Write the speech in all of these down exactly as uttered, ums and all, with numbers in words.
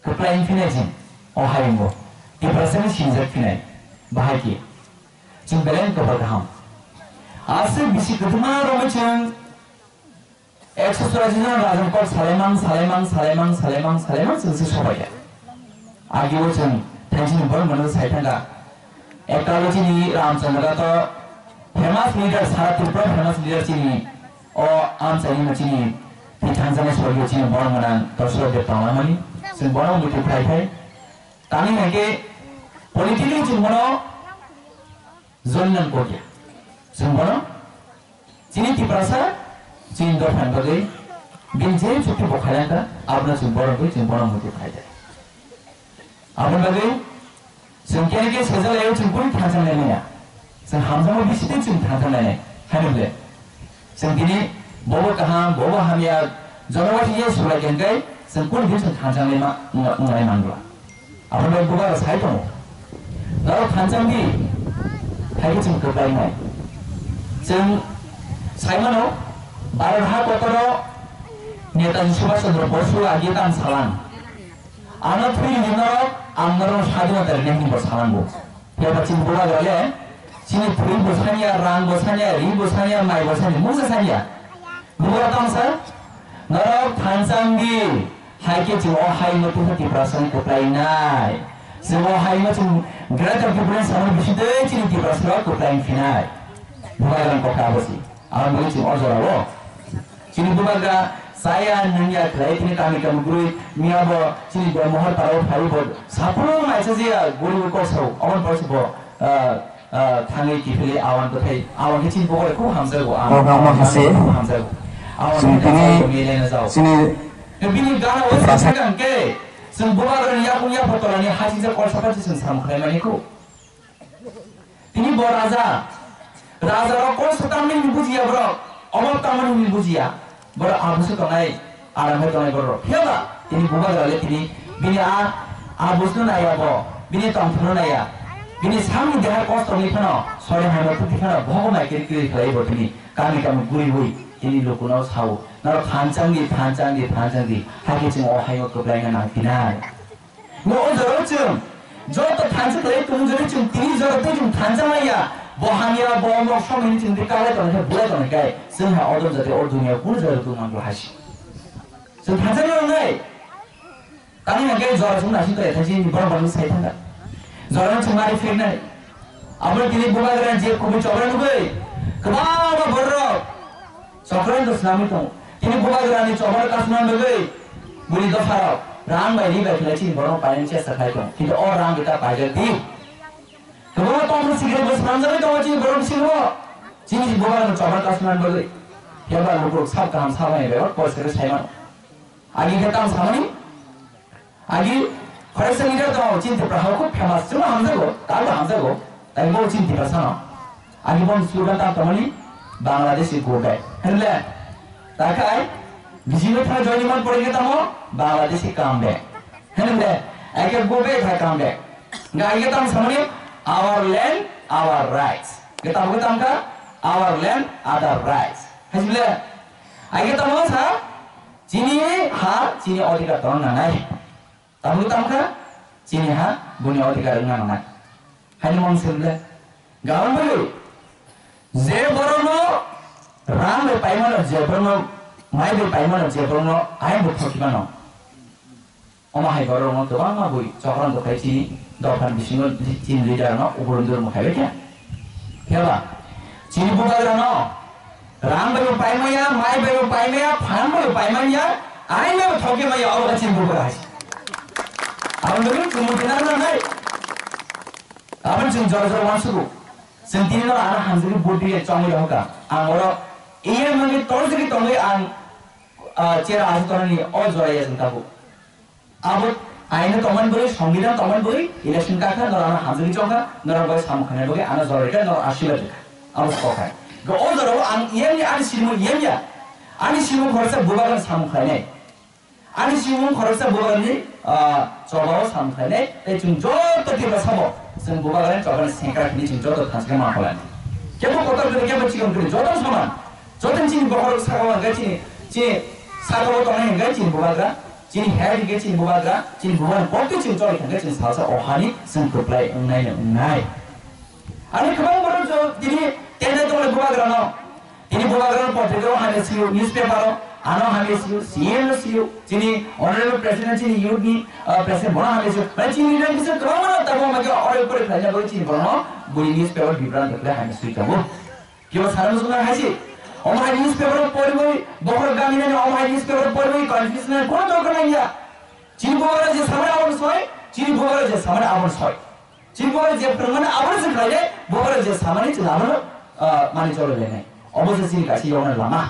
Kwplai wng phinai chwng o hayungo Tiprasani sinijak phinai. Bahai khe chwng belai kwpal kaham. Aswk bisi kwthwma romwi chwng ekso churashi jon rajani kok salaimang, salaimang, salaimang, salaimang, salaimang chwng se sobaikha. Agio chwng thaisini borok mano sai thangkha. Ekta lo chini Ramchandra to famous leader, sara Tripura famous leader chini. O amchaini no chini twi thangjani sorgio chini borok mwnang Dosrot Deb tonglamani. Chwng bono muitu khlai khai. Tani hwnkhe politically chwng bono join nang kokya. Chwng bono chini Tiprasa chini dophani bagwi bini je chukti bo khailangkha, abono chwng bono twi chwng bono muitu khlai khai. Aboni bagwi chwng kene khe sejalaio chwng kunu thansa nai maya. Chwng hamjakma bisitwi chwng thansa nai nai. Haino ble. Chwng tini bobo kaham, bobo hamya, jono wathikhe sulai khe hwnkhe chwng kunu din chwng thansa nai ma, wng-, wngnai manbla. Aboni bagwi bubagra sai tongo. Norok thansa wngdi, haikhe chwng kwplai wngnai. Chwng sai mano, Bharat ha kotoro Netaji Subhash Chandra Bosu agi tang salang. Ano thwi rwdi norok, ang norok sadinota rwnai hwnwi bo salango. Phiya ba chini bubagra le, chini thwi bo sanya, rang bo sanya, ri bo sanya, mai bo sanya, mungsa sanya. Bubagra tong sa, norok thansa wngdi, hai khe chwng o hai no tisa Tiprasa wng kwplai nai. Chwng o hai no chwng Greater Tipraland samani bisingtwi chini Tiprasa rok kwplai wng phinai. Bubagra ni kokha abo si. Ang bini chwng o jora o. Chini bubagra chaya nungya khlai tini kami kami gurui miya bo chini bo mohor para o phai bo saphuru maisa jia guri bo kosau obon porsi bo, ah, ah, thangwi kiphilwi awan kwthai awan khe chini bubagra khub hamjago. Ang, oh, ang ang makase. Khub hamjago. Awan chini khe tini jao, milena jao. Chini bini gana o Tiprasa. Sakha hwnkhe chwng bubagra ni yakung yapha tolani hachijak kol sakha chwng samung khlai mani kho. Tini bo raja, raja rok kol swtang nini bujiya borok, omo tamo nini bujiya, borok abuse tongnai, aram hai tongnai borok. Phiya ba tini bubagra le tini bini a abus no naiya bo, bini tongthok no naiya, bini samni deha kosto ni phano, sori hai no tuti phano, bogo mai kiri kiri khlai bo tini kami kami guri hui tini luku no sao, norok thanchang di, thanchang di, thanchang di, hakhe chwng o hai o kwplai na nang tinai. Bo o jora chwng joto thansa khlai tong jora chwng tini jora tei chwng thansa maya. Bo hamya bo mok somni chwng tei kalai tong khe bulai tong khe chwng ha odom jati o dunia kunu jora tong man hasi. Chwng thansa ni wngnai. Tani hwnkhe jora chwng nasi to etha jini borok borok sai thangkha. Jora chwng mari phirnai. Abo tini bubagra je kubui chobra nugui kwbangma borok. Chokranto swnamwi tongo. Tini bubagrani chobaro kasumani bagwi bini dopharok rang bai ri bai khlai chini borokno painani chesta khlai tongo. Kintu o rang bai ta paijak di. Kwbangma tongthok sikirokbo swnamjagwi tongo chini borok bisingo. Chini bubagrani chobaro kasumani bagwi. Phiya ba lukurok sab kaham sab hamya bai o poisa rwi sai mano. Agi khe tamo samani? Agi khoroksa leader tongo, chini Tipra hao khub famous, chwngno hamjago, tabukbo hamjago, tei bo chini Tiprasano. Agi boni slogan tamo tongmani, "Bangladeshi go back." Hwnle, takhai, bijino thang joini man pore khe tamo, "Bangladeshi come back." Hwnle, eke go back hai come back. Nga agi tamo samani, "Our land, our rights." Ge tamo ge tamo kha, "Our land, other rights." Hai jibile, agi tamo sa, Chini ha, chini odhikar tongna nangnai. Tabuk tamo kha, chini ha, boni odhikar wngna nangnai. Haino mung swngle, gaon bwrwi, je borokno rang bai paimano, je borokno mai bai paimano, je borokno ain bo thoki mano. Omo hai borokno kwbangma bui chokran kwthai chini dophani bisingo chini leader no uburum durum khai bai khe. Phiya ba, chini bubagra no Rang bai bo paimaya, mai bai bo paimaya, phan bai bo paimaya, ain bai bo thokya maya, obo khe chini bubagra hai. Aboni bagwi chwng muitu nang nangnai. Aboni chwng jora jora uansugo. Chwng tini no ano hamjagwi vote rwi chongwi rohorkha. Ang oro E M wngwi torjagwi tongwi ang, ah, chair o aswk tongnani o jora ya chwng tabuk. Abo aino tongmani bagwi, songbidan tongmani bagwi, election kakha, norok ano hamjagwi chongkha, norok bai samung khainai bagwi ano jora rikha, norok asirwad rikha. Abo se kokhai. Ga o jorao ang iyang ya, ani sirmo iyang ya. Ani sirmo khoroksa bubagrani samung khlainai. Ani sirmo khoroksa bubagrani, ah, chobao samung khlainai. Tei chwng joto Tiprasa bo, chwng bubagrani chobani sengkrak hwnwi chwng joto thansa khe ma kholani. Kebo kotor kwrwi, kebo chikon kwrwi, joto soman. Joto chini bokhorok sakao hwnkhe chini, chini sakao tongnai hwnkhe chini bubagra. Chini head hwnkhe chini bubagra, chini bubagra kokti chini choli thangkhe chini salsa o hani chwng kwplai wngnai no wngnai. Ani kwbang borok jo tini tenda tongo bubagra no. Tini bubagra no potrika o hamya sio, newspaper o ano hamya sio, C M no sio, chini honorable president chini youth ni, ah, president bono hamya sio. Mane chini leader bisa kwbang mano tabo mage ore pore khlaina bagwi chini bono buni newspaper bibrang kwplai hamya sio tongo. Kebo sana muchung nang haisi. Omo hai newspaper o poriwi, bokhorok gami nani omo hai newspaper o poriwi, confusion nani kono dorkar nangya. Chini bubagra je samani abono soi, chini bubagra je samani abono soi. Chini bubagra je phwrwngmani abono se khlainai, bubagra je samani chwng abono, ah, mani choli lainai. Obo se chini kaisa yokna lama.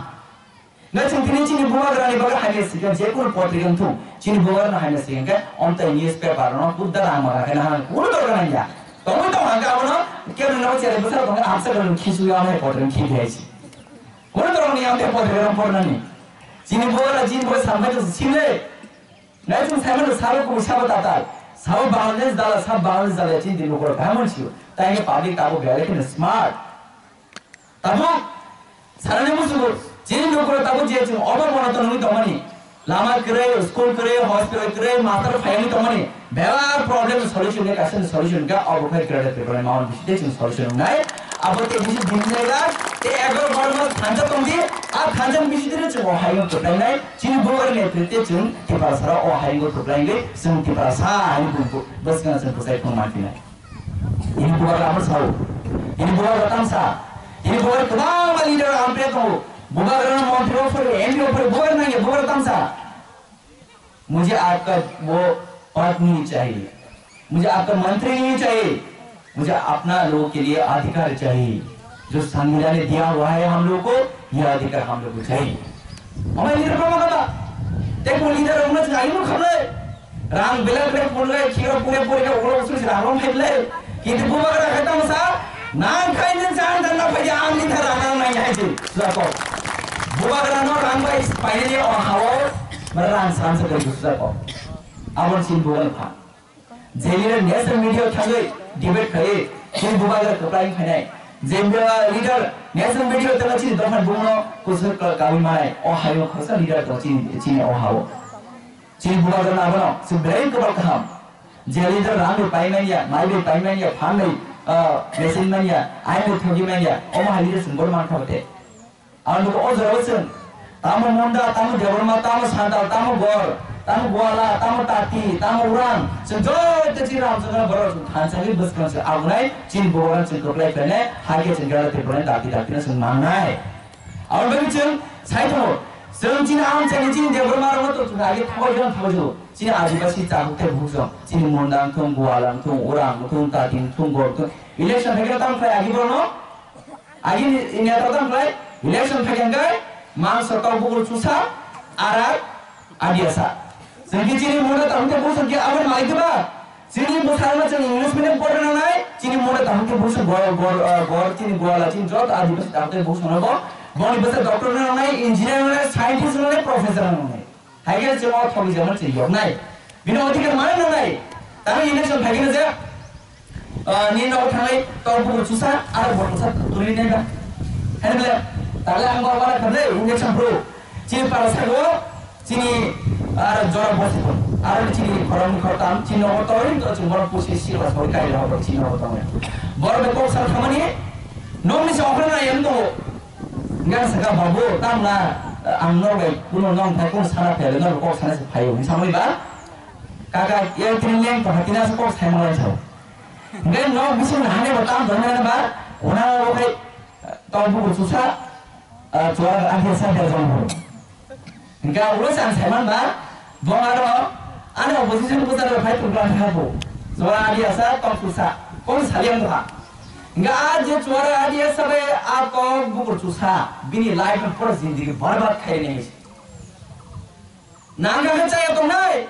Na chwng tini chini bubagrani bagwi hamya sikha, je kunu potrika wngthung, chini bubagrano hamya sikha khe, omtai newspaper no buddha rang maga khe nahang kunu dorkar nangya. Tongwi tong hangkhe abono kebo nangma chere bwsarok tongkhe amsa khe khisu ya hai potrika khibi hai si. Kunu dorkar nangya amtai potrika rang pornani. Chini bubagra chini bubagra sampai to sile. Na chwng saimano sabo kubu sabo tatal. Sabo Bangladesh dala, sabo Bangladesh dala chini tini bubagra bahai monsi. Tai khe public tabo belai kheno smart. Tabuk, sanani musugo, chini nokro tabuk je chwng obo bono tonwi tongmani, lama kwrwi, school kwrwi, hospital kwrwi, master phaiwi tongmani, bebak problem solution ni kaisa solution ga obo khai Greater Tripura ni mawan bisite chwng solution wngnai. Abo te bisi din jaiga, te egaroh baroh mas thansa tongdi, a thansa ni bisite chwng o hayung kwplainai, chini bubagra ni netrite chwng Tiprasa o hayung kwplainai, chwng Tiprasa hai bwskang chwng bwsai phung manphinai. Ini bubagra abo sao. Ini bubagra tamsa. Ini bubagra kwbangma leader ampre tongo. Bubagra no montri o phari, M P o phari, bubagra nangya, bubagra tamsa. मुझे आपका वो पद नहीं चाहिए, मुझे आपका मंत्री नहीं चाहिए, मुझे अपना लोगों के लिए अधिकार चाहिए। जो संविधान ने दिया हुआ है हम लोग को, यह अधिकार हम लोग को चाहिए। Amai leader ko makata. Te ko leader rok no chwng aino khablai. Rang belai belai purlai, khiro pure pure ke ulo usu rang rong khablai. Kintu bubagra khatam sa, nang khai nin chan dan na phai ang leader rang nang nai hai ji. Sujako. Bubagra no rang bai painani o hao, rang san sa kai sujako. Abon sin bubagra pha. Je leader national media thangwi debate khai, chini bubagra kwplai phainai. Je leader national media thangwi chini dophan bumno kusur ka-, kawi manai. O hayo khasa leader to chini, chini o hao. Chini bubagra na abono, se belai kwbal kaham. Je leader rang bai pai manya, mai bai pai manya, phan bai, ah, machine manya, ain bai thogi manya, omo hai leader sing bor man kha bate. Ang nukha o jorao chwng tamo Munda, tamo Debbarma, tamo Santal, tamo Gor, tamo Gwala, tamo Tati, tamo Urang, chwng joto chini Ramchakra borok chwng thansa khe bwskang se abonai chini bubagra chwng kwplai khlainai, hakhe chwng Greater Tripura ni dakti dakti no chwng mangnai. Aboni bagwi chwng sai tongo, chwng chini amchaini chini Debbarma rokno to chwng age thangwi thangwi chwng chini Adibasi chakuk tei bukhuk chwng chini Munda wngthung, Gwala wngthung, Urang wngthung, Tati wngthung, Gor wngthung, election phaikhe tamo khlai agi borokno? Agini India to tamo khlai election phai khe mangso tok bukur chusa arak adiasa. Chwng khe chini mura tamo khe bosong khe aboni malik ba? Chini bwsarokno chwng English medium porna nangnai, chini mura tamo khe bosong gor gor ah, gor chini Gwala chini joto Adibasi tamo khe bosong no bo. Boni bwsa doctor no nangnai, engineer no nangnai, scientist no nangnai, professor no nangnai. Hai khe chwng o thogwi jama chwng yoknai. Bini odhikar mana nangnai. Tamo election phai khe je Ah, ni nogo thangai tok bukur chusa, aro bo chusa tuli nai ba. Hai bole, tale ang ba wala khade injection bro. Chini para sago, chini aro jora bosi ko. Aro chini khorang khortam, chini nogo tori to chini bono pusi si ba sori kai lo chini nogo tori. Bor be kok sar khamani, nong ni se okra na yem to. Ngan saka babu, tam na, ang no bai kuno nong thai kun sana phele no kok sana se phayo. Ni samani ba, kaka, ye tini leng to hatina se kok sai mo lai sao. Hingke nok bising hane bo tam dong nai ba, ona bo khai tong bukur chusa, ah, chuwar akhir sa der jong bo. Hingke ulo san saiman ba, bo aro, ano opposition ko sar phai tu plan ha bo. Chuwar akhir sa tong chusa, kon saliang ha. Hingke a je chuwar akhir sa be a tong bukur chusa, bini life and pura zindagi barbad khai ne. Nang kha chaya tongnai,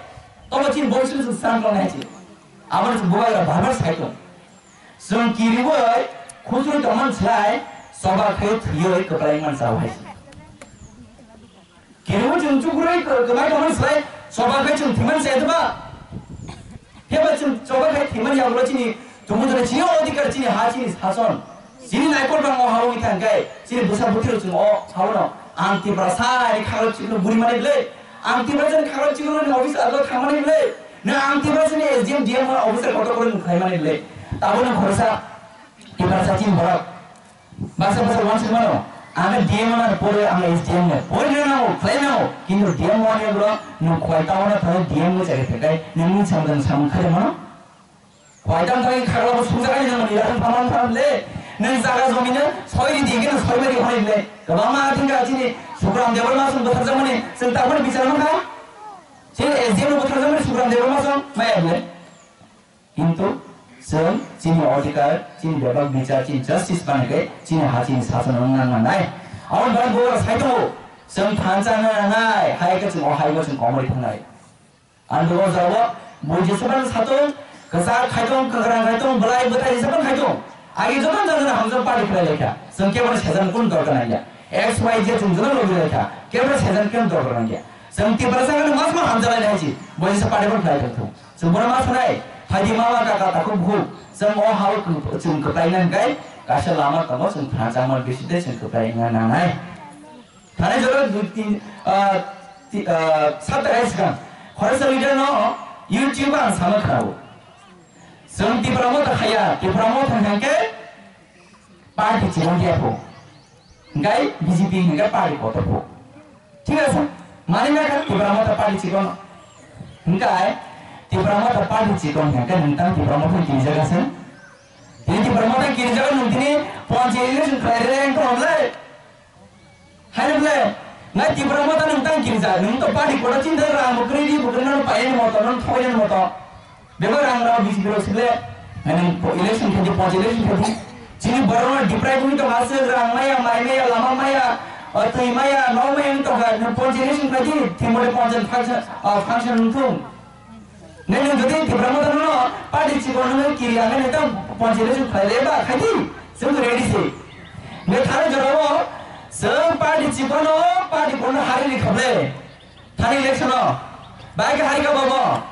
tobo chini boisu se san tongnai chi. Aboni se bubagra bar bar sai tong. Chwng kiriwi khujui tongmani slai choba khe thwiwi kwplai man chao hai. Kiriwi chwng chukrui kwmai tongmani slai choba khe chwng thwimani chaya tongma. Phiya ba chwng choba khe thwimani yagulo chini tumung jora chini odhikar, chini ha, chini sason, chini naikol bang o ha wngwi thang khe chini bwsa bwtwi rok chwng o ha no ang Tiprasa hai khago chikno buri mani ble. Ang Tiprasani khakra chikon ni office alo thangmani le, na ang Tiprasani S D M D M officer kotor kotor nung khlaimani le. Tabuk nung khorsa Tiprasa chini borok. Basa basa wansuk mano. Ang D M ano pore ang S D M no pore na nango, khlai nango. Kintu D M wani bro nung khwai tamo na thang D M no chari phekai nung ni samdan samung khaja mano. Khwai tam thang khakla bo sungja kai nang ni ran thaman tham le. Nung jaga jomi no soi di dingin soi mari hoi le. Kwbangma thingka chini Sukram Debbarma sung bwtharjakmani chwng tabukni bichar mankha. Chini S D M no bwtharjakmani Sukram Debbarma sung maya le. Kintu chwng chini odhikar, chini bebak bichar, chini justice bangkhe chini ha chini sason wng nang nangnai. Aboni bagwi bo oro sai tongo, chwng thansa wng nangnai, hai khe chwng o haibo chwng komori thangnai. Ang o jagao bo jesubani satung, kwchak khai tong, kwkhrang khai tong, bwlai bwthai jesubani khai tong. Agi joto jani hamjak party khlai lai kha. Chwng kebo sejan kun dorkar nang ya. X Y Z chwng joto logi lai kha. Kebo sejan kun dorkar nang ya. Chwng Tiprasa no mas ma hamjak lai nai chi. Bo jesa party bo khlai tong thung. Chwng bono ma sanai, phaidi mama kaka takhuk bukhuk, chwng o hao chwng kwplai nang kai, kaisa lama tongo, chwng thansa man bisi tei chwng kwplai wngna nangnai. Thani jora dui tin, ah, ti-, ah, sat takai swkang, khoroksa leader no YouTube ang sama khnawo. Chwng Tipra Motha khaya, Tipra Motha hwnkhe party chikon dia pho. Hingkai B J P hingkai party kotor pho. Thik ase? Mani na kha Tipra Motha party chikon. Hingkai Tipra Motha party chikon hingkai nung tang Tipra Motha kiri jaga se. Tini Tipra Motha kiri jaga nung tini ponchi election khlai re ang tong le. Hai le. Ngai Tipra Motha nung tang kiri jaga nung to party kotor chinta rang bukri di bukri no payen moto no thoyen moto. Bebak rang rao B J P rok sile, nang po-, election khaidi, pon election khaidi. Chini borok no deprive wngwi tongkha, aswk rang maya, mai maya, lama maya, o twi maya, nok maya wngwi tongkha, nang pon election khaidi, thimode pon function, ah, function wngthung. Nang nang jodi Tipra Motha no party chikon no kiri ang nang tang pon election khlai le ba khaidi, chwng ready se. Nang thani jorao, chwng party chikon no, party kono hari ri khable. Thani election o bai khe hai kha bobo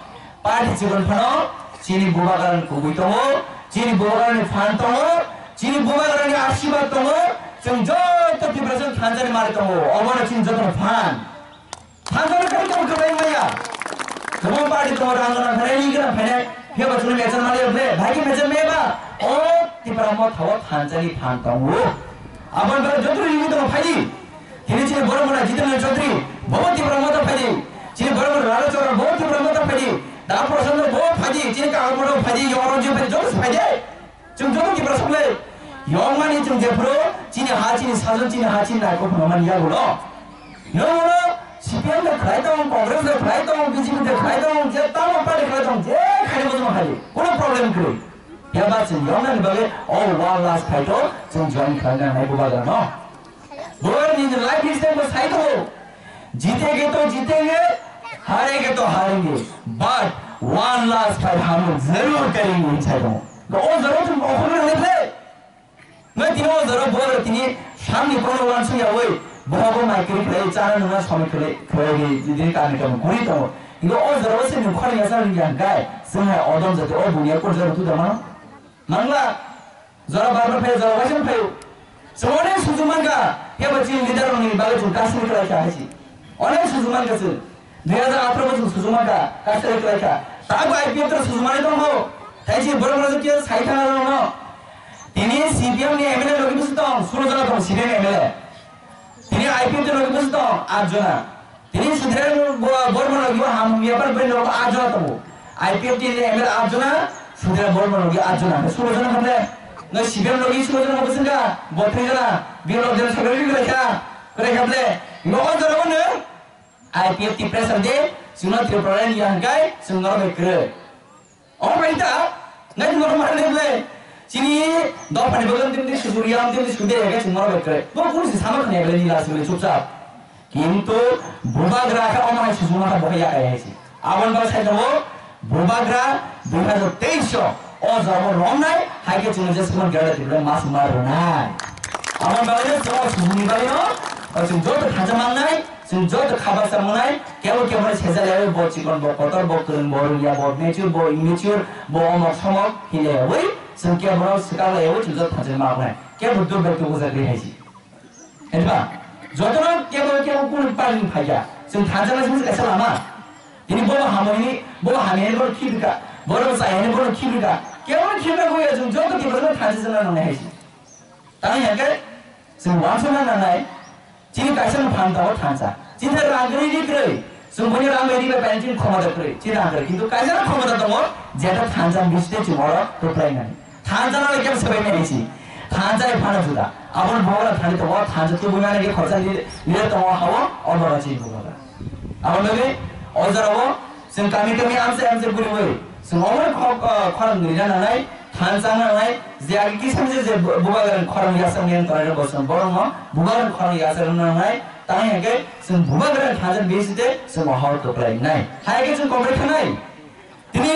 party chikon phano chini bubagrani kubui tongo, chini bubagrani phan tongo, chini bubagrani asirwad tongo, chwng joto Tiprasa thansa ni mari tongo, obono chini joto ni phan. Thansa ni kari tongo kwbai maya. Kwbang party tongo rang gwnang phainai, ri gwnang phainai, phiyaba chwngno mechar mali rok le, bai khe mechar meba, o Tipra Motha o thansa ni phan tongo. Aboni bagwi joto ri tongo phaidi. Tini chini borok mona Jitendra Chaudhary, bobo Tipra Motha phaidi. Chini borok mona Rara Chowra, bobo Tipra Motha phaidi. Da Prashanto, bobo phaidi. Chini Kakamura phaidi, Yogaranjan phaidi, joto se phaidi. Chwng joto Tiprasa le. Yongmani chwng jephuru chini ha, chini sajon, chini ha, chini naikol phano mani yagulo. Nwng ulo C P M de khlai tong, Congress de khlai tong, B J P de khlai tong, je tamo party khlai tong, je khaini bujuma khaidi. Kono problem kwrwi. Phiya ba chwng yoknani bagwi o one last fight o chwng join khlai nangnai bubagrano. Bubagra nini life history bo sai tongo. Jitenge to jitenge, harenge to harenge. But one last fight hum log zarur karenge hin sai tongo. O jora chwng okhorno nani phle. Ngai tini o jora bubagra tini samni kono uansuk yawi. Boha bo mai kwrwi khlai, chana nungna somoi khlai, khlai di, di, di, kami kami kuri tongo. Hingo o jora o se nung khorang yasa ringya hingkai, chwng hai odom jati o dunia kor jora tu da mano. Mangla, jora bar bar phaio, jora waisa phaio. Chwng onek sujuk mankha, phiya ba chini leader rokni bagwi chwng kasini khlai kha hai si. Onek sujuk mankha chwng. Dui hajar atharo bo chwng sujuk mankha, kasini khlai kha. Tabo I P F T rok sujuk manwi tongkho. Tei chini borok rok khe sai thangna rokno. Tini C P M ni M L A logi bwswk tong, sulo jona tong C P M M L A. Tini I P F T logi bwswk tong, at jona. Tini Sudhir Bo-, Borma logi bo ham yapar bai logi at jona tongo. I P F T ni M L A at jona, Sudhir Borma logi at jona. Sulo jona hamle, no C P M logi sulo jona bwswk ka, bo three jona, bini logi jona sakri kre kha, kre kha ble. No o jona bo no I P F T pressure de, sino Tripura ni yang kai, sino bai kre. O bai ta, ngai mo ma le ble. Chini dopha ni bagwi tini sujuri am tini sude ya chini mo bai kre. Bo kun si sama khne ble ni la sini chupchap. Kintu bubagra kha o ma hai sujuma kha bo ya kai hai si. Abon ba sai tongo bubagra dui hajar teis o o jabo romnai hai khe chini je sumon gada tibule mas mar ronai. Abon ba le so sujuni bai no o chini joto khaja mangnai. Chwng joto kha baksa mwnai, kebo kebo no sejak lai bo chikon, bo kotor, bo kwrwng, bo rwngya, bo mature, bo immature, bo omok somok hinlaiyawi chwng kebo no swkang laiyawi chwng joto thansa ma wngnai. Kebo duk bai tubu jak rwi hai si. Hwnba joto no kebo kebo kunu party ni phaikya. Chwng thansa lai simi kaisa lama. Tini bo hamani, bo hamani bono khibrika, bono chayani bono khibrika. Kebo khibrika goya chwng joto khibrika thansa jana nangnai hai se. Tang hingke chwng wansukna nangnai, chini kaisa no phan tongo thansa. Chini rang kwrwi ri kwrwi, chwng buini rang bai ri bai paina chini khomota kwrwi, chini rang kwrwi. Kintu kaisa no khomota tongo, jeta thansa bisde chwng oro kwplai nani. Thansa no kebo sebai nai si. Thansa ni phano juda. Aboni bokra thani tongo, thansa tubui mani khe khorsa li-, lira tongo hao, o bokra chini bokra. Aboni bagwi o jorao chwng kami kami amchai amchai buriwi chwng omo khorang nirina nangnai, thansa nangnai, je agi kisamse je bu-, bubagrang khorang yasakni ang tongnai rok bo chwng borokno bubagrang khorang yasakna nangnai, tang hingke chwng bubagrang thansa bisite chwng o hor kwplai nai. Hai khe chwng komre khanai. Tini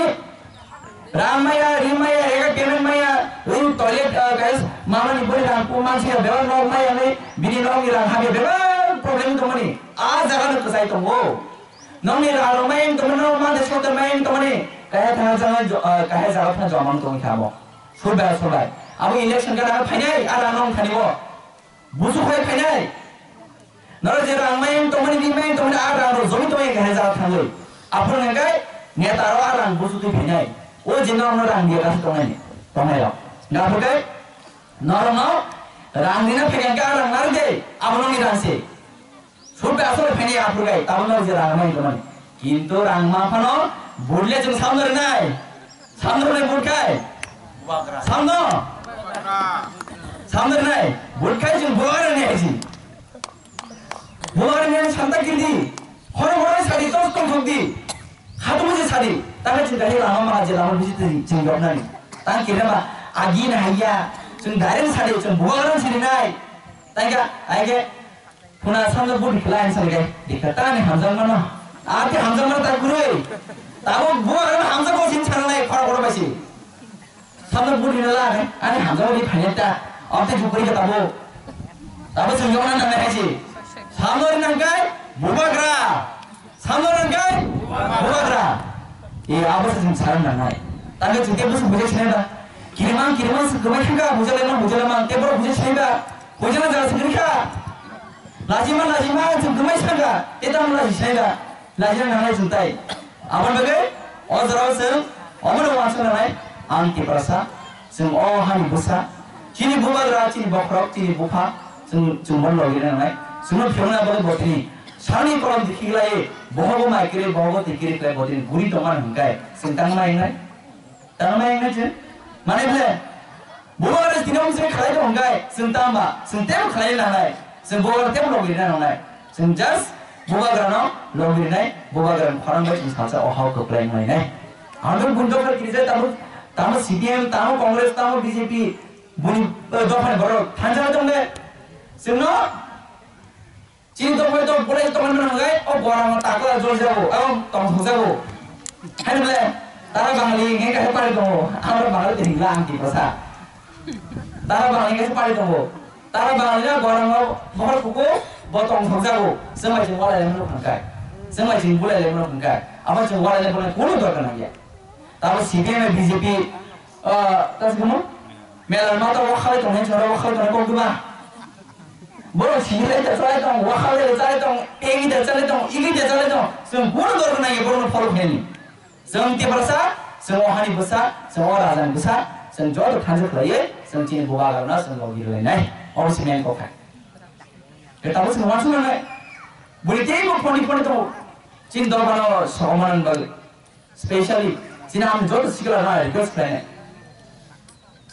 rang maya, ri maya, rega payment maya, ri toilet, ah, guys, mama ni bori rang pu mansi ya bebak nok maya ni, bini nok ni rang habya bebak problem tongmani. A jaga no kwchai tongo. Nok ni rang rok maya tongmani, nok ma de sote maya tongmani. Kaya thang jaga jo-, ah, kaya jaga phana joma tong kha mo. Surbai, surbai. Abo election ka rang phainai, a rang nong thani bo. Busu khai phainai. Noro je rang mayung tongmani, di mayung tongmani, a rang rok jomi tongmani kahai jaga thangwi. Aphuru hwnkhai neta rok a rang busu twi phainai. O je norokno rang diya kasa tongnai, tongnai rok. Hwnkhai norokno rang rina phaikha hwnkhe a rang narwk de, abo nokni rang se. Sut bai aswk phainai aphuru gai, tabuk norok je rang mayung tongmani. Kintu rang ma phano budle chwng samno rwnai. Samno rwnai bud khai. Samno. Samno rwnai bud khai chwng bubagra rwnai hai si. Bubagra rwnai santa kirdi. Khoro khoro sadi tos tong thok di. Khatu muji sadi. Tangka chwng kahai lama ma je lama bisi twi chwng yoknani. Tang kirna ba agi na haiya. Chwng direct sadi chwng bubagra sadi nai. Tangka aige Phuna samno budi khlai ang sari gai. Dikha ta ani hamjak mano. Ati hamjak mano ta gurui. Tabo bo ang hamjak ko sin chang nai khora khora basi. Samno budi na la ani hamjak di phanya ta. Ati jukuri ka tabo. Tabo sing jona nang nai si. Samno ri nang kai bubagra. Samno ri nang kai bubagra. E abo se sing sarang nang nai. Tangka chute busu bujai sinai ba. Kirimang kirimang se kumai khinka bujale mang bujale mang te boro bujai sinai ba. Bujale jara sing kha. Lajima, lajima, chwng kwmai saka, tei tamo laji sinai da, lajina nangnai chwng tai. Aboni bagwi o jorao chwng omono uansuk nangnai, ang Tiprasa, chwng o hani bwsa, chini bubagra, chini bokhorok, chini bupha, chwng, chwng bono logi nangnai, chwngno phiyokna bagwi bo tini salni kolom dikhi glai, bohogo mai kwrwi, bohogo twi kwrwi khlai bo tini guri tongmani hwnkhai, chwng tangma hingnai. Tangma hingnai chwng? Mane ble? Bubagra tini omo se khlai tong hwnkhai, chwng tangma, chwng tebo khlai nangnai, chwng bubagra tebo logirina nangnai. Chwng just bubagrano logirinai, bubagrani khorang bai chwng salsa o hao kwplai wnglainai. Ang to bun dopha kirijak tamo, tamo C P M, tamo Congress, tamo B J P, buni, eh, dophani borok thansa tong de. Chwngno Chini tongmani tong, pore tongmani mano hwnkhai, o borang takla jol jago, abo tong thok jago. Haino ble, tara Bangali hwnkhai kaisa pari tongo, abo Bangali tei hwnla ang Tiprasa. Tara Bangali hwnkhai kaisa pari tongo. Tara Bangali na borang o bohor kuku, bo tong thok jago. Chwng bai chwng walai lai mano hwnkhai. Chwng bai chwng bulai lai mano hwnkhai. Abo chwng walai lai mano kuno dorkar nangya. Tabo C P M B J P, ah, tasi kumo? Mela mata o khalai tongnai, chwng o khalai tongnai kok diba? Borok sijilai da chalai tong, wakhal da chalai tong, egi da chalai tong, igi da chalai tong. Chwng bono dor gwnang ya borokno follow khainani. Chwng Tiprasa, chwng o hani bwsa, chwng o rajani bwsa, chwng joto thansa khlaiwi, chwng chini bubagrano chwng logi rwlainai. Obo se main kokha. Tei tabuk chwng uansuk nangnai. Bwrwi teibo phone phone tongo. Chini dophano sokomorani bagwi. Specially, chini ang joto sikla rok request khlainai.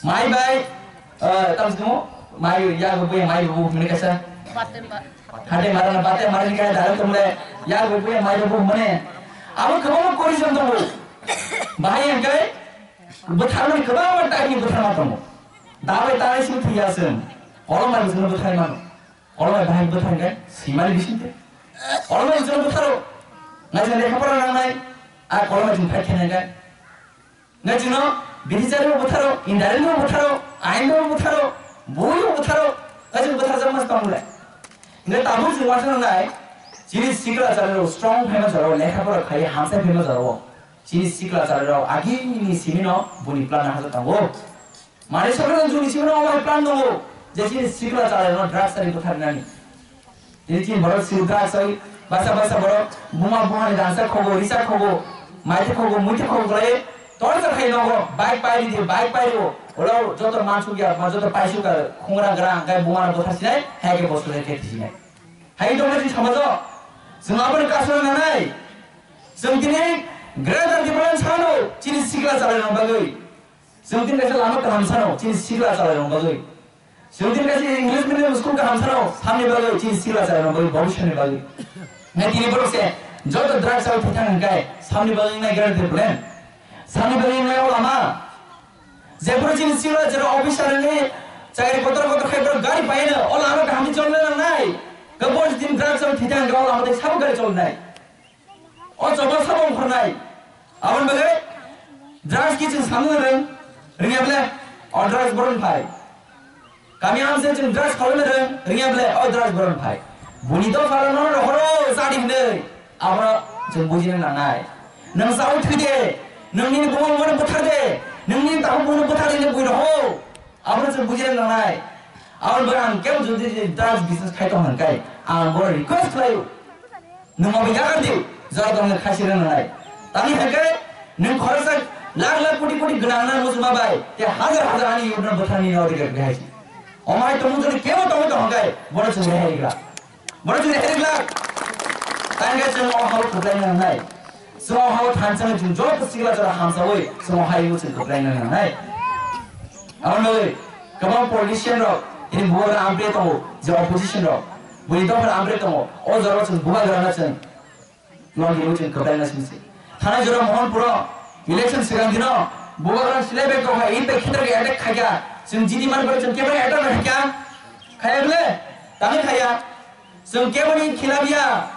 Mai bai, eh, tamo se tamo, mai ya bo ya mai bo mene kaisa. Hade mara na bate mara ni kaya dal tumle, ya bo ya mai bo mene. Abo kwbangma condition tongo. Bahai hwnkhe bwtharmani kwbangma type ni bwtharma tongo. Dabai tanai simi thwiya chwng. Kolom bai chwng bwtharmano. Kolom bai bahai bwthar hwnkhe simani bisingtwi. Kolom bai chwng bwtharo. Ngai chwng lekha pora nangnai. A kolom bai chwng fight khainai hwnkhe. Ngai chwngno bini chari bo bwtharo, indirect bo bwtharo, ain bo bwtharo, bui bo bwtharo, ngai chwng bwtharjak ma tong le. Ngai tabuk chwng uansuk nangnai, chini sikla chari rok strong phaima jorao, lekha pora khai hamsai phaima jorao. Chini sikla chari rok agini simino buni plan hajak tongo. Mani sokra juni simino omo plan tongo, je chini sikla chari rok drugs ari bwtharnani. Tini chini borok si drugs ari Basa basa borok buma bumani rangchak khogo, richak khogo, maitwi khogo, muitwi khogo kwlai torchar khai nogo, bike pairi di, bike pairi o, olo joto mansuk ya, ma joto paisuk ka, khungra gra, angkai bumano bwthar sinai, hai khe bo sujai khe thinai. Hai tongma chini samajo, chwng aboni kasuna nanai, chwng tini Greater Tipraland sano chini sikla chalairokni bagwi. Chwng tini kaisa lama kaham sano chini sikla chalairokni bagwi. Chwng tini kaisa English medium school kaham sano samni bagwi chini sikla chalairokni bagwi, bhobishyotni bagwi. Nai tini borok se joto drugs o thithang hwnkhai samni bagwi nai Greater Tipraland. Samni bagwi nai o lama. Jephuru chini sikla jero officer ni chakri kotor kotor khai borok gari paino o lama kaham cholna nangnai. Kabo din drugs o thithang hwnkhai o lama tei sabo gari cholnai. O choba sabo ongkhornai. Aboni bagwi drugs ki chwng samung rwng, rwngya ble o drugs boron phai. Kami amse chwng drugs kholna rwng, rwngya ble o drugs boron phai. Buni dopha no rohoro sadi hwnwi. Abono chwng bujina nangnai. Nwng sao thwi de, nwng nini buma bumano bwthar de, nwng nini takhuk buino bwthar de, nini bui roho. Abono chwng bujina nangnai. Aboni bagwi ang kebo jodi drugs business khai tong hwnkhai, ang bono request khlaio. Nwng obo yakardi, jora tongni khaisirwk nangnai. Tamni hwnkhe nwng khoroksa lakh lakh koti koti gwnang nang muchungma bai, tei hazar hazar ani youth no bwtharni no rwgwi rwgwi hai. Omo hai tongmung jodi kebo tongwi tong hwnkhe, bono chwng rehai rwgwlak. Bono chwng rehai rwgwlak. Tangkhe chwng o hao kwplai nangnai. Chwng o hao thansa chwng joto sikla jora hamsawi chwng o hai chwng kwplai nangnai. Aboni bagwi kwbang politician rok tini bubagra ample tongo, je opposition rok bui dophar ample tongo, o jorao chwng bubagrano chwng logi chwng kwplaina simi se. Thanai jora Mohanpuro election swkang dino bubagra silai bai kokha ipai khitar ga attack khaikha, chwng jidi man bai chwng kebra attack khaikha, khaya bole? Tangwi khaya. Chwng keboni khilap ya,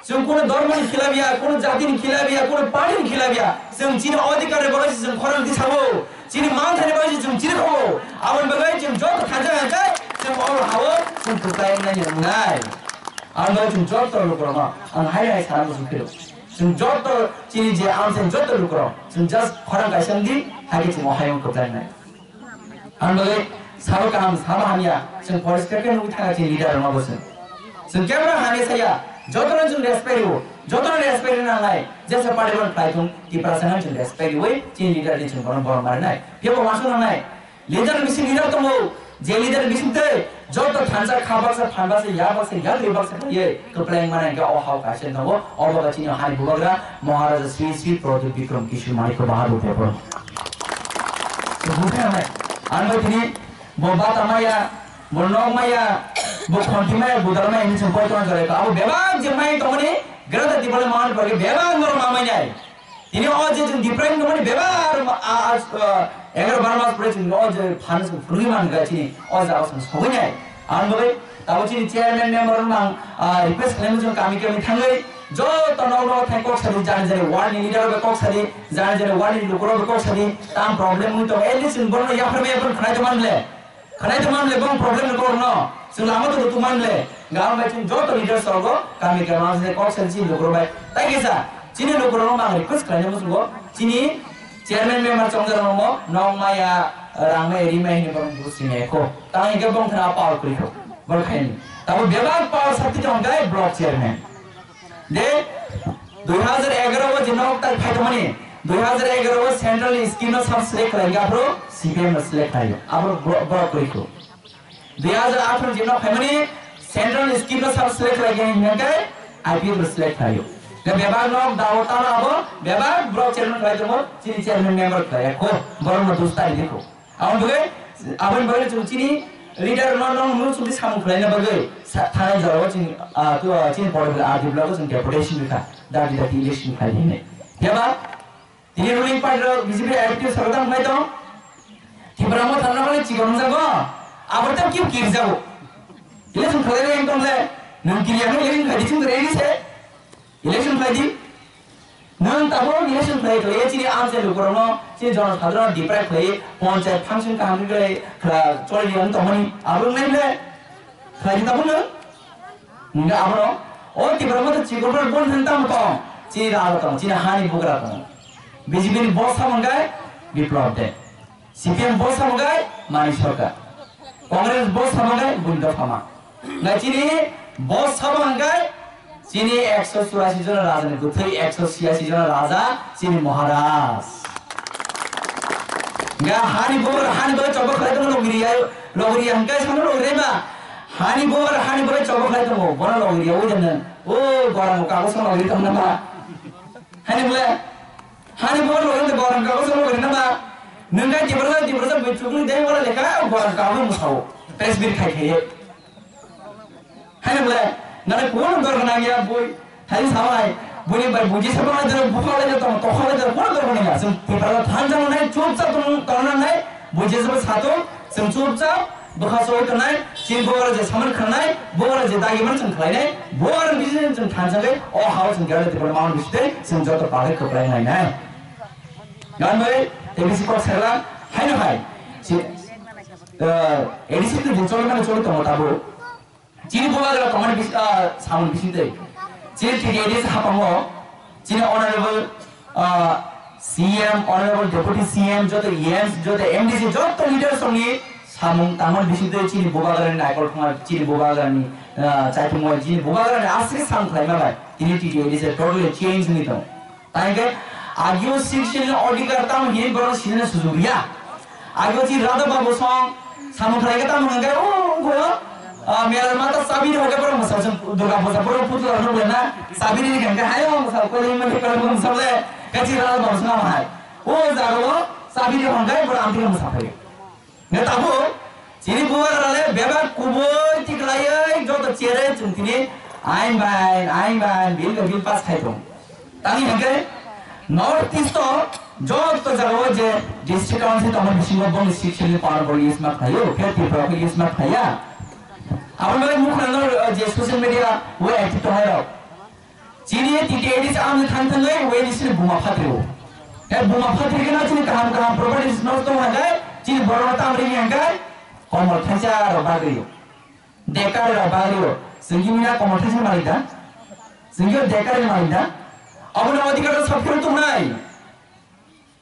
chwng kuno dhormoni khilap ya, kuno jatini khilap ya, kuno partyni khilap ya. Chwng chini odhikar ni bagwi se chwng khorang tisabo, chini manthani bagwi se chwng chiri khobo. Aboni bagwi chwng joto thansa hwnkhai chwng oro hao chwng kwplai wngnai nai. Aboni bagwi chwng joto lukurokno ang hai hai sana muchung phiro. Chwng joto chini je amsani joto lukurok chwng just khorang kaisa wngdi, hai khe chwng o hayung kwplai wngnai. Ang bagwi sabo kaham, sabo hamya, chwng poriskar khe nugwi thangkha chini leader rokno bo chwng. Chwng kebra hamya saya, jotono chwng respect rwo, jotono respect rwna nangnai, jesa party bono khlai thung, Tiprasa no chwng respect rwwi chini leader ni chwng bono borom marinai. Phiya bo uansuk nangnai, leader ni bising leader tongo, je leader ni bising tei joto thansa kha baksa, phan baksa, ya baksa, ya dui baksa khlaiwi kwplai wngmani hwnkhe o hao kaisa tongo, obo khe chini hani bubagra Maharaja Sri Sri Pradyot Bikram Kishore Manikya Bahadur Debbarma. Chwng buphai nangnai. Ang bai tini bo bata maya, bo nok maya, bo khonti maya, budal maya hinwi chwng koi tongna jora kha. Abo bebak je mai tongmani, Greater Tipraland manmani pore bebak norok ma mai nai. Tini o je chwng Tipraland tongmani bebak a, a, a, egaroh baro mas pore chwng o je phan chwng phunugwi man kha chini o jaga chwng sogwi nai. Ang bai tabo chini chairman member rok mang, ah, request khlaimani chwng kami kami thangwi joto nok nok thai kok sadi, jani jani ward ni leader rok bai kok sadi, jani jani ward ni lukurok bai kok sadi, tam problem wngwi tongo, at least chwng bono yapharma yapharma khnai tongmani le, khnai tongmani le bong problem ni borok no chwng lama tong tongmani le, gam bai chwng joto leaders rok kami kami mang kok sadi chini lukurok bai. Tai kisa chini lukurok no mang request khlainai muchungo chini chairman member chongjakrokno nok maya, rang maya, ri maya hinwi borok bo simi kho. Tamo hinkhe bongthana power kwrwi kho. Borok khaini. Tamo bebak power sakti tong khe block chairman. De, dui hajar egaroh o je nok tak phai tongmani, dui hajar egaroh o central scheme no sub select khlai khe aphuru C P M no select khlai. Aphuru bro-, borok kwrwi kho. Dui hajar atharo je nok phaimani central scheme no sub select khlai khe hinkhe I P F no select khlai. Khe bebak nok dao tamo abo bebak borok chairman khlai tongo, chini chairman member khlai kho, borok no dus tari di kho. Aboni bagwi, aboni bagwi chwng chini leader no, no, no, chwngni samung khlaina bagwi sa-, thanai jorao chwng, ah, tu, ah, chini political R D block o chwng deputation rikha, dati dati election khlai hinwi. Phiya ba, tini ruling party rok B J P I P F sarkar tang khlai tong. Tipra Motha no khlai chikon wngjago, abo tei kib kir jago. Election khlai rw wng tong le, nwng kiriya hwnwi election khlai di chwng ready se. Election khlai di. Nwng tabuk election khlai khlai chini amchai lukurokno, chini jonosadharon deprive khlai, ponchayat function kaham khe khlai, khla choli di wng tongmani, abo wngnai le? Khlai di tabuk nwng? Nwng abono, o Tipra Motha chikon rok bon thang tamo tong, chini raja tong, chini hani bugra tong. B J P ni boss samung khe Biplab Deb. C P M boss samung khe Manik Sarkar. Congress boss samung khe Bundo Phama. Ngai chini boss samung khe Chini ekso churasi jona raja ni bwthwi ekso chiyasi jona raja chini Maharaj. Ga hani bor hani bor choba khlai tong logri ya logri ya hingkai sano logri ba hani bor hani bor choba khlai tong bona logri ya oi jana o gorang kago sano logri tong na ba hani bole hani bor logri tong gorang kago sano logri na ba nungkai tibrasa tibrasa bui chukli dei wala lekha gorang kago musao press bir khai khai. Hai bole, nana kuno dor nang ya bui. Hai samai, bui ni bai buji sabo na jero bukha le jero tong tokha le jero kuno dor nang ya. Sum pipara than jang nai chup chap tong tong nang nai. Buji sabo sato, sum chup chap, bukha soi tong nai. Chin bora je saman khan nai, bora je dagi man sum khlai nai. Bora bisi sum than jang nai. O hao sum gare te bora maun bisi te, sum joto pare koplai nai nai. Gan bai, te bisi kok serla, hai no hai. Si, eh, edisi tu jin choli mane choli tong tabo. Chini bubagra tongmani bis-, ah, samung bisingtwi. Chini T D A D C hapango, chini honorable, ah, C M, honorable deputy C M, joto E Ms, joto M D C, joto leaders tongni samung tangmani bisingtwi chini bubagrani naikol thangma, chini bubagrani, ah, chaitumwi, chini bubagrani aswk samung khlaima bai, tini T D A D C totally change wngwi tongo. Tangke agio sixteen odikar tamo hini borok sinina sujuk ya. Agio chi Radha Babu song samung khlai ke tamo hingke o go mela mata sabi ni hoke borok masa song Durga puja borok putla rok le na sabi ni hingke hayo masa ko le mani ko le masa le kachi Radha Babu song hai. O jaro sabi ni hingke borok amti masa phai. Nge tabuk, chini bubagrale bebak kubui tiklaiwi joto chere chwng tini ain bain, ain bain, bill bai bill pass khai tong. Tangwi hwnkhe North East o joto jagao je district council tongma bisingo bongni sixth schedule power bo use ma khlaio, khe Tripura khe use ma khlaiya. Aboni bagwi mukhang no, eh, je social media o active tongnai rok. Chini T T A D C ang thang thangwi wai ni sini buma phatri o. He buma phatri khe na chini kaham kaham properties nosto hwnkhai chini borok no tamri hwnkhai komol thaisa rok bagri o. Dekar rok bagri o. Singki mina komol thaisa malik da. Singki o dekar ni malik da. Aboni adhikar rok sabkhe tongnai.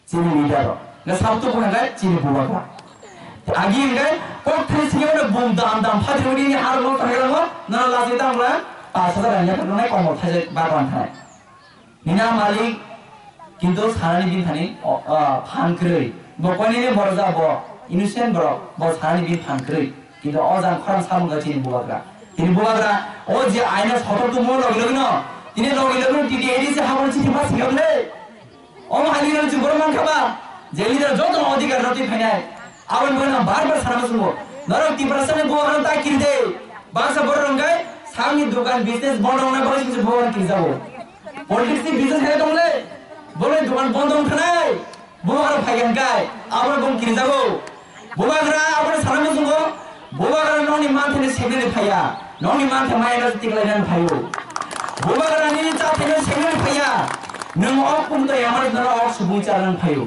Chini leader rok. Na sabto ko hwnkhai chini bubagra. Agi hwnkhai kok thai sini wala bum dam dam phatri wani ni har lo tangla ngo. Na la se dam la. Pas hajar rang ya nai komol thaisa bagwan thai. Nina malik kintu sanani bin thani o, o, phan kwrwi. Bo koini ni borok ja bo innocent borok bo sanani bin phan kwrwi. Kintu o jang khorang samung ga chini bubagra. Chini bubagra o je aina sotor tu mo logi logi no. Tini logi logi no T T A D C habor chithi ma singam le. Omo hai ni chwng borok mankha ba, je leader joto no adhikar no twi phainai. Aboni bagwi no bar bar sana muchungo. Norok Tiprasa ni bubagra ta kiri de. Baksa borok rok hwnkhe sakni dukan business bondo wngnai bagwi chwng bubagra kirijago. Politics ni business hai tong le. Borok ni dukan bondo wngkha nai. Bubagra phai hwnkhe aboni bong kirijago. Bubagra abono sana muchungo, bubagra nokni manthai no segnani phaiya, nokni manthai maya no tiklainani phaio. Bubagra nini chathaino segnani phaiya, nwng ok pungto yamano nono ok subui charnani phaio.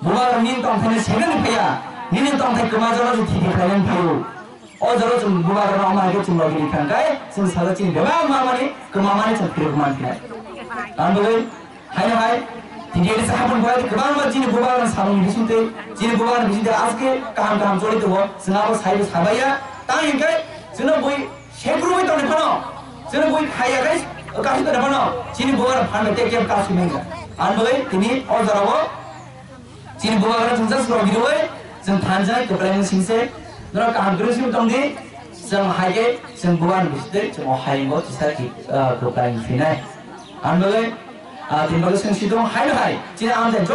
Bubagra nini tongthaino segnani phaiya, nini tongthai kwmajano se thiti khlainani phaio. O jora chwng bubagra no omo hai khe chwng logi rikha hwnkhe chwng salo chini bebak mamani kwmamani chwng phirok manthinai. Ang bagwi Haino hai, T D A D C habon bai kwbangma chini bubagrani samungni bisingtwi, chini bubagrani bisingtwi aske kaham kaham choli tongo, chwng abo saibo sabaiya, tang hinkhe chwngno bui sekrubui tongni phano, chwngno bui khaiya khai kasu tongni phano, chini bubagrani phan bai tei kebo kasu mengya. Ang bagwi tini o jorao chini bubagrani chwng just rogirwi chwng thansa kwplaimung singse, norok kaham kwrwi simi tongdi, chwng hai khe chwng bubagrani bisingtwi chwng o hayungo chisa ki, ah, kwplaimung sinai. Ang bagwi, ah, tini bagwi chwng si tong haino hai, chini ang tei